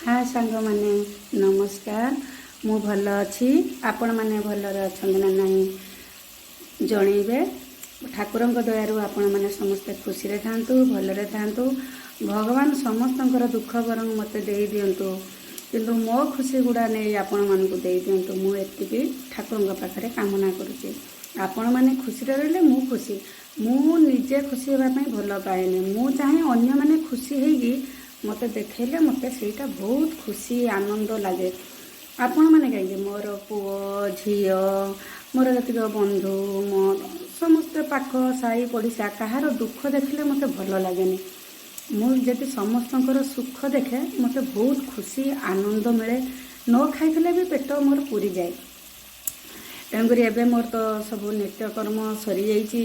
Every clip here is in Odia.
ହାଏ ସାଙ୍ଗମାନେ, ନମସ୍କାର। ମୁଁ ଭଲ ଅଛି। ଆପଣମାନେ ଭଲରେ ଅଛନ୍ତି ନା ନାହିଁ ଜଣେଇବେ। ଠାକୁରଙ୍କ ଦୟାରୁ ଆପଣମାନେ ସମସ୍ତେ ଖୁସିରେ ଥାଆନ୍ତୁ, ଭଲରେ ଥାଆନ୍ତୁ। ଭଗବାନ ସମସ୍ତଙ୍କର ଦୁଃଖ ବରଂ ମୋତେ ଦେଇ ଦିଅନ୍ତୁ, କିନ୍ତୁ ମୋ ଖୁସି ଗୁଡ଼ା ନେଇ ଆପଣମାନଙ୍କୁ ଦେଇ ଦିଅନ୍ତୁ। ମୁଁ ଏତିକି ଠାକୁରଙ୍କ ପାଖରେ କାମନା କରୁଛି। ଆପଣମାନେ ଖୁସିରେ ରହିଲେ ମୁଁ ଖୁସି। ମୁଁ ନିଜେ ଖୁସି ହେବା ପାଇଁ ଭଲ ପାଏନି। ମୁଁ ଚାହେଁ ଅନ୍ୟମାନେ ଖୁସି ହେଇକି ମୋତେ ଦେଖେଇଲେ ମୋତେ ସେଇଟା ବହୁତ ଖୁସି, ଆନନ୍ଦ ଲାଗେ। ଆପଣମାନେ କାହିଁକି, ମୋର ପୁଅ, ଝିଅ, ମୋର ଯେତିକ ବନ୍ଧୁ, ମୋ ସମସ୍ତେ ପାଖ ସାହି ପଡ଼ିଶା, କାହାର ଦୁଃଖ ଦେଖିଲେ ମୋତେ ଭଲ ଲାଗେନି। ମୁଁ ଯଦି ସମସ୍ତଙ୍କର ସୁଖ ଦେଖେ, ମୋତେ ବହୁତ ଖୁସି, ଆନନ୍ଦ ମିଳେ। ନ ଖାଇଥିଲେ ବି ପେଟ ମୋର ପୁରିଯାଏ। ତେଣୁକରି ଏବେ ମୋର ତ ସବୁ ନିତ୍ୟକର୍ମ ସରିଯାଇଛି।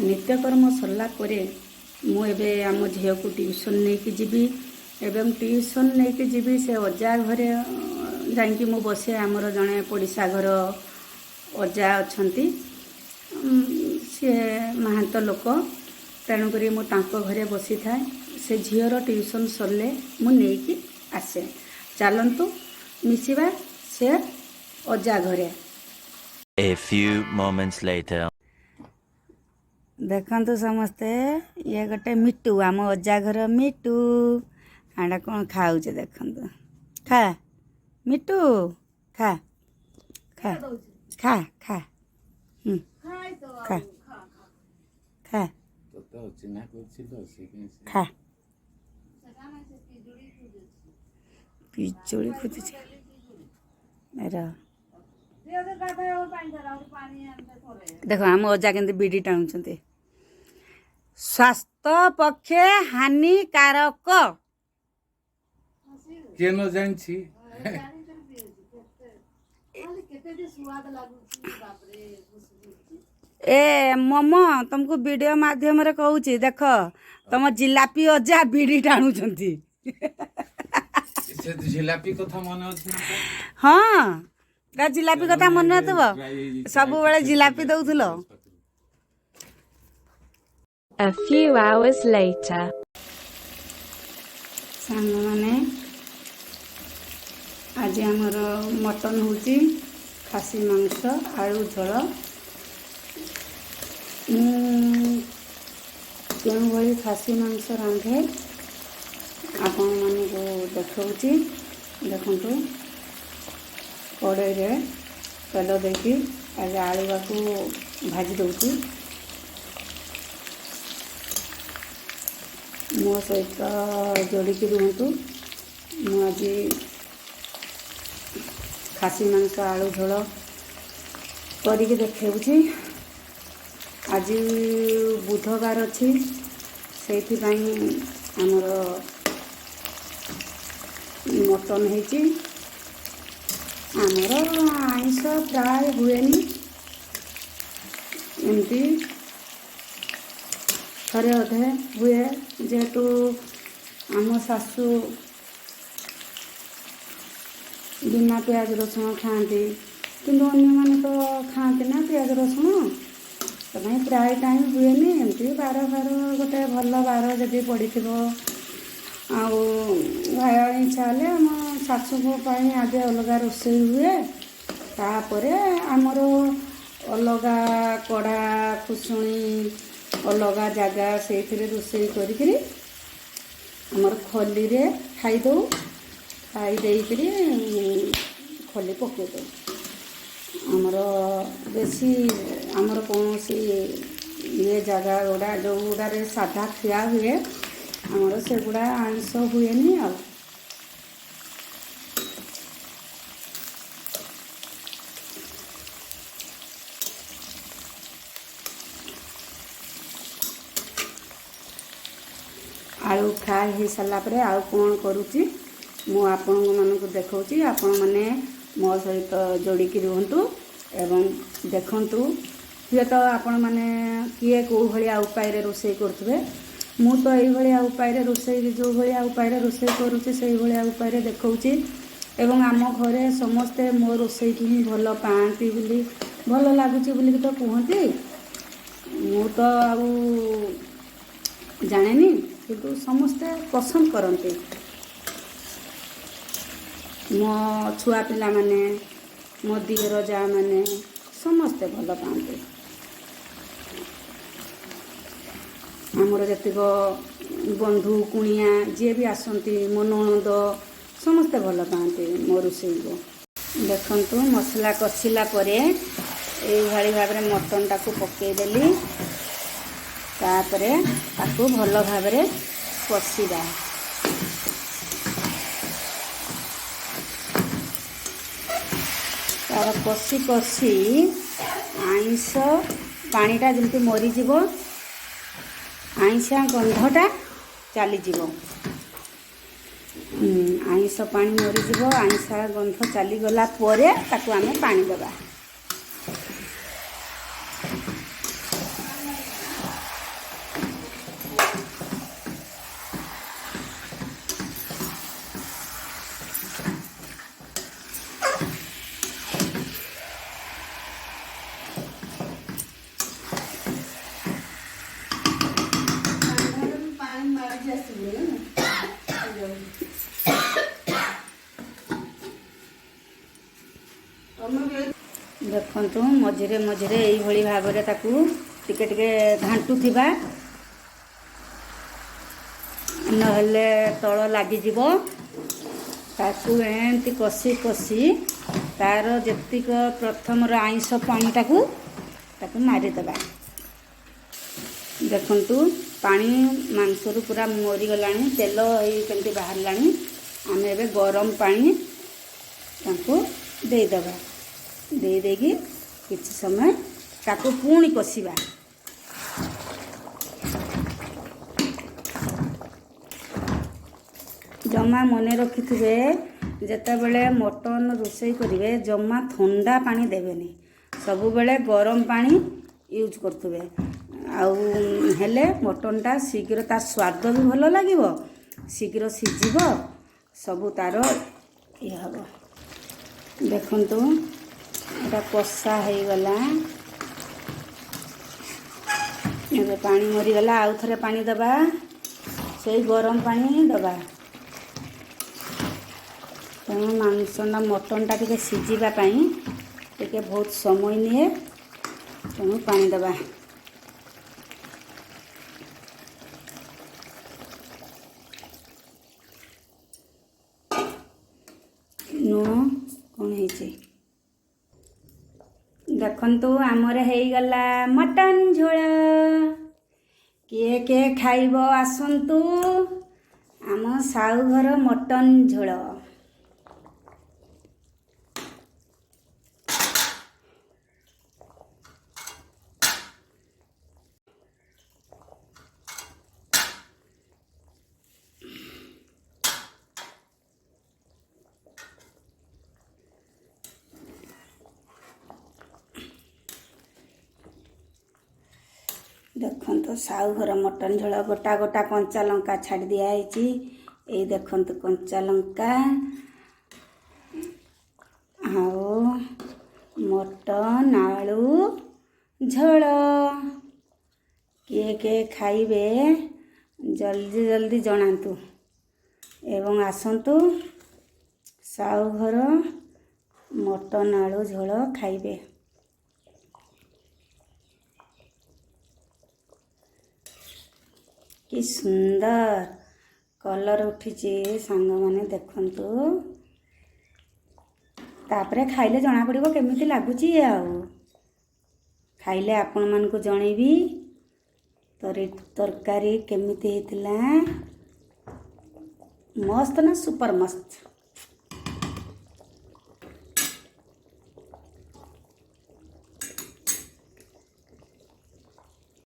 ନିତ୍ୟକର୍ମ ସରିଲା ପରେ ମୁଁ ଏବେ ଆମ ଝିଅକୁ ଟ୍ୟୁସନ୍ ନେଇକି ଯିବି ଏବଂ ଟ୍ୟୁସନ୍ ନେଇକି ଯିବି, ସେ ଅଜା ଘରେ ଯାଇକି ମୁଁ ବସେ। ଆମର ଜଣେ ପଡ଼ିଶା ଘର ଅଜା ଅଛନ୍ତି, ସିଏ ମହାନ୍ତ ଲୋକ। ତେଣୁକରି ମୁଁ ତାଙ୍କ ଘରେ ବସିଥାଏ। ସେ ଝିଅର ଟ୍ୟୁସନ୍ ସରିଲେ ମୁଁ ନେଇକି ଆସେ। ଚାଲନ୍ତୁ ମିଶିବା ସେ ଅଜା ଘରେ। A few moments later. ଦେଖନ୍ତୁ ସମସ୍ତେ, ଇଏ ଗୋଟେ ମିଟୁ, ଆମ ଅଜା ଘର ମିଟୁ। ଆଟା କ'ଣ ଖାଉଛି ଦେଖନ୍ତୁ। ଖା ମିଟୁ, ଖା ଖା ଖା ଖା। ହୁଁ, ଖା ଖା। ତୋତେ ଅଚିହ୍ନା କରୁଛି ତ ସେ କାଇଁ ସେ ଖା। ପିଜୁଳି ଖୋଜୁଛି ର। ଦେଖ, ଆମ ଅଜା କେମିତି ବିଡ଼ି ଟାଣୁଛନ୍ତି। ସ୍ୱାସ୍ଥ୍ୟ ପକ୍ଷେ ହାନିକାରକ। କିଏ ନ ଜାଣିଛି? ଏ ମମ, ତମକୁ ଭିଡ଼ିଓ ମାଧ୍ୟମରେ କହୁଛି, ଦେଖ ତମ ଜିଲାପି ଅଜା ବିଡ଼ି ଟାଣୁଛନ୍ତି। ସେ ଜିଲାପି କଥା ମନେ ଅଛି ନା ତାର? ହଁ, ତା ଜିଲାପି କଥା ମନେ ନଥିବ? ଡ୍ରାଇ ହେଇଯାଇଛି। ସବୁବେଳେ jalebi ଦଉଥିଲ। A few hours later. ସାଙ୍ଗମାନେ, ଆଜି ଆମର ମଟନ୍ ହେଉଛି, ଖାସି ମାଂସ ଆଳୁ ଝୋଳ। ମୁଁ କେଉଁଭଳି ଖାସି ମାଂସ ରାନ୍ଧେ ଆପଣମାନଙ୍କୁ ଦେଖାଉଛି। ଦେଖନ୍ତୁ, କଡ଼େଇରେ ତେଲ ଦେଇକି ଆଗେ ଆଳୁକୁ ଭାଜି ଦେଉଛି। ମୋ ସହିତ ଯୋଡ଼ିକି ରୁହନ୍ତୁ। ମୁଁ ଆଜି ଖାସି ମାଂସ ଆଳୁ ଝୋଳ କରିକି ଦେଖାଉଛି। ଆଜି ବୁଧବାର ଅଛି, ସେଇଥିପାଇଁ ଆମର ମଟନ୍ ହେଇଛି। ଆମର ଆଇଁଷ ପ୍ରାୟ ହୁଏନି, ଏମିତି ଥରେ ଅଧେ ହୁଏ। ଯେହେତୁ ଆମ ଶାଶୁ ବିନା ପିଆଜ ରସୁଣ ଖାଆନ୍ତି, କିନ୍ତୁ ଅନ୍ୟମାନେ ତ ଖାଆନ୍ତି ନା ପିଆଜ ରସୁଣ, ସେଥିପାଇଁ ପ୍ରାୟ ଟାଇମ୍ ହୁଏନି। ଏମିତି ବାର ବାର ଗୋଟେ ଭଲ ବାର ଯଦି ପଡ଼ିଥିବ ଆଉ ଖାଇବା ଇଚ୍ଛା ହେଲେ, ଆମ ଶାଶୁଙ୍କ ପାଇଁ ଆଗେ ଅଲଗା ରୋଷେଇ ହୁଏ। ତାପରେ ଆମର ଅଲଗା କଢ଼ା ଖୁସୁଣି, ଅଲଗା ଜାଗା, ସେଇଥିରେ ରୋଷେଇ କରିକିରି ଆମର ଖଲିରେ ଖାଇଦେଉ। ଖାଇ ଦେଇକିରି ଖଲି ପକାଇ ଦେଉ। ଆମର ବେଶୀ ଆମର କୌଣସି ଇଏ ଜାଗା ଗୁଡ଼ା ଯେଉଁଗୁଡ଼ାରେ ସାଧା ଖିଆ ହୁଏ, ଆମର ସେଗୁଡ଼ା ଆଇଁଷ ହୁଏନି। ଆଉ ଆଳୁ ଫ୍ରାଏ ହେଇସାରିଲା ପରେ ଆଉ କ'ଣ କରୁଛି ମୁଁ ଆପଣମାନଙ୍କୁ ଦେଖାଉଛି। ଆପଣମାନେ ମୋ ସହିତ ଯୋଡ଼ିକି ରୁହନ୍ତୁ ଏବଂ ଦେଖନ୍ତୁ। ହୁଏତ ଆପଣମାନେ କିଏ କେଉଁ ଭଳିଆ ଉପାୟରେ ରୋଷେଇ କରୁଥିବେ। ମୁଁ ତ ଏଇଭଳିଆ ଉପାୟରେ ରୋଷେଇ, ଯେଉଁ ଭଳିଆ ଉପାୟରେ ରୋଷେଇ କରୁଛି, ସେଇଭଳିଆ ଉପାୟରେ ଦେଖାଉଛି ଏବଂ ଆମ ଘରେ ସମସ୍ତେ ମୋ ରୋଷେଇକି ହିଁ ଭଲ ପାଆନ୍ତି ବୋଲି, ଭଲ ଲାଗୁଛି ବୋଲିକି ତ କୁହନ୍ତି। ମୁଁ ତ ଆଉ ଜାଣେନି, କିନ୍ତୁ ସମସ୍ତେ ପସନ୍ଦ କରନ୍ତି। ମୋ ଛୁଆ ପିଲାମାନେ, ମୋ ଦିଅର ଯାଆମାନେ ସମସ୍ତେ ଭଲ ପାଆନ୍ତି। ଆମର ଯେତିକ ବନ୍ଧୁ କୁଣିଆ ଯିଏ ବି ଆସନ୍ତି, ମୋ ନଣନ୍ଦ, ସମସ୍ତେ ଭଲ ପାଆନ୍ତି ମୋ ରୋଷେଇକୁ। ଦେଖନ୍ତୁ, ମସଲା କଷିଲା ପରେ ଏଇଭଳି ଭାବରେ ମଟନଟାକୁ ପକାଇଦେଲି। ତାପରେ ତାକୁ ଭଲ ଭାବରେ କଷିବା। ତାର କଷି କଷି ଆଇଁଷ ପାଣିଟା ଯେମିତି ମରିଯିବ, ଆଇଁଷିଆ ଗନ୍ଧଟା ଚାଲିଯିବ। ଆଇଁଷ ପାଣି ମରିଯିବ, ଆଇଁଷା ଗନ୍ଧ ଚାଲିଗଲା ପରେ ତାକୁ ଆମେ ପାଣି ଦେବା। ପାଣି ମାରିକି ଆସିବୁ ନା। ତମେ ବି ଦେଖନ୍ତୁ, ମଝିରେ ମଝିରେ ଏଇଭଳି ଭାବରେ ତାକୁ ଟିକେ ଟିକେ ଘାଣ୍ଟୁଥିବା, ନହେଲେ ତଳ ଲାଗିଯିବ। ତାକୁ ଏମିତି କଷି କଷି ତାର ଯେତିକ ପ୍ରଥମର ଆଇଁଷ ପାଣିଟାକୁ ତାକୁ ମାରିଦେବା। ଦେଖନ୍ତୁ, ପାଣି ମାଂସରୁ ପୁରା ମରିଗଲାଣି, ତେଲ ହେଇ କେମିତି ବାହାରିଲାଣି। ଆମେ ଏବେ ଗରମ ପାଣି ତାଙ୍କୁ ଦେଇଦେବା। ଦେଇ ଦେଇକି କିଛି ସମୟ ତାକୁ ପୁଣି କଷିବା। ଜମା ମନେ ରଖିଥିବେ, ଯେତେବେଳେ ମଟନ୍ ରୋଷେଇ କରିବେ, ଜମା ଥଣ୍ଡା ପାଣି ଦେବେନି। ସବୁବେଳେ ଗରମ ପାଣି ୟୁଜ୍ କରୁଥିବେ। ଆଉ ହେଲେ ମଟନ୍ଟା ଶୀଘ୍ର ତା ସ୍ୱାଦ ବି ଭଲ ଲାଗିବ, ଶୀଘ୍ର ସିଝିବ, ସବୁ ତାର ଇଏ ହେବ। ଦେଖନ୍ତୁ, ଏଇଟା କଷା ହେଇଗଲା। ଏବେ ପାଣି ମରିଗଲା, ଆଉ ଥରେ ପାଣି ଦେବା। ସେଇ ଗରମ ପାଣି ହିଁ ଦେବା। ତେଣୁ ମାଂସଟା, ମଟନ୍ଟା ଟିକେ ସିଝିବା ପାଇଁ ଟିକେ ବହୁତ ସମୟ ନିଏ, ତେଣୁ ପାଣି ଦେବା। ଲୁଣ କ'ଣ ହେଇଛି? ଦେଖନ୍ତୁ, ଆମର ହେଇଗଲା ମଟନ୍ ଝୋଳ। କିଏ କିଏ ଖାଇବ, ଆସନ୍ତୁ ଆମ ସାହୁ ଘର ମଟନ୍ ଝୋଳ। ଦେଖନ୍ତୁ, ସାହୁ ଘର ମଟନ୍ ଝୋଳ। ଗୋଟା ଗୋଟା କଞ୍ଚା ଲଙ୍କା ଛାଡ଼ି ଦିଆହେଇଛି। ଏଇ ଦେଖନ୍ତୁ କଞ୍ଚା ଲଙ୍କା ଆଉ ମଟନ୍ ଆଳୁ ଝୋଳ। କିଏ କିଏ ଖାଇବେ, ଜଲ୍ଦି ଜଲ୍ଦି ଜଣାନ୍ତୁ ଏବଂ ଆସନ୍ତୁ, ସାହୁ ଘର ମଟନ୍ ଆଳୁ ଝୋଳ ଖାଇବେ। କି ସୁନ୍ଦର କଲର୍ ଉଠିଛି ସାଙ୍ଗମାନେ, ଦେଖନ୍ତୁ। ତାପରେ ଖାଇଲେ ଜଣାପଡ଼ିବ କେମିତି ଲାଗୁଛି। ଆଉ ଖାଇଲେ ଆପଣମାନଙ୍କୁ ଜଣେଇବି ତରକାରୀ କେମିତି ହେଇଥିଲା, ମସ୍ତ ନା ସୁପର ମସ୍ତ।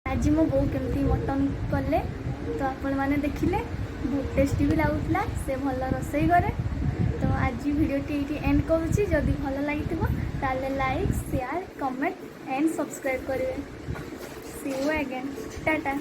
ଆଜି ମୋ ବୋଉ କେମିତି ମଟନ୍ କଲେ ତ ଆପଣମାନେ ଦେଖିଲେ, ବହୁତ ଟେଷ୍ଟି ବି ଲାଗୁଥିଲା। ସେ ଭଲ ରୋଷେଇ କରେ। ତ ଆଜି ଭିଡ଼ିଓଟି ଏଇଠି ଏଣ୍ଡ କରୁଛି। ଯଦି ଭଲ ଲାଗିଥିବ, ତାହେଲେ like, share, comment and subscribe କରିବେ। See you again, tata.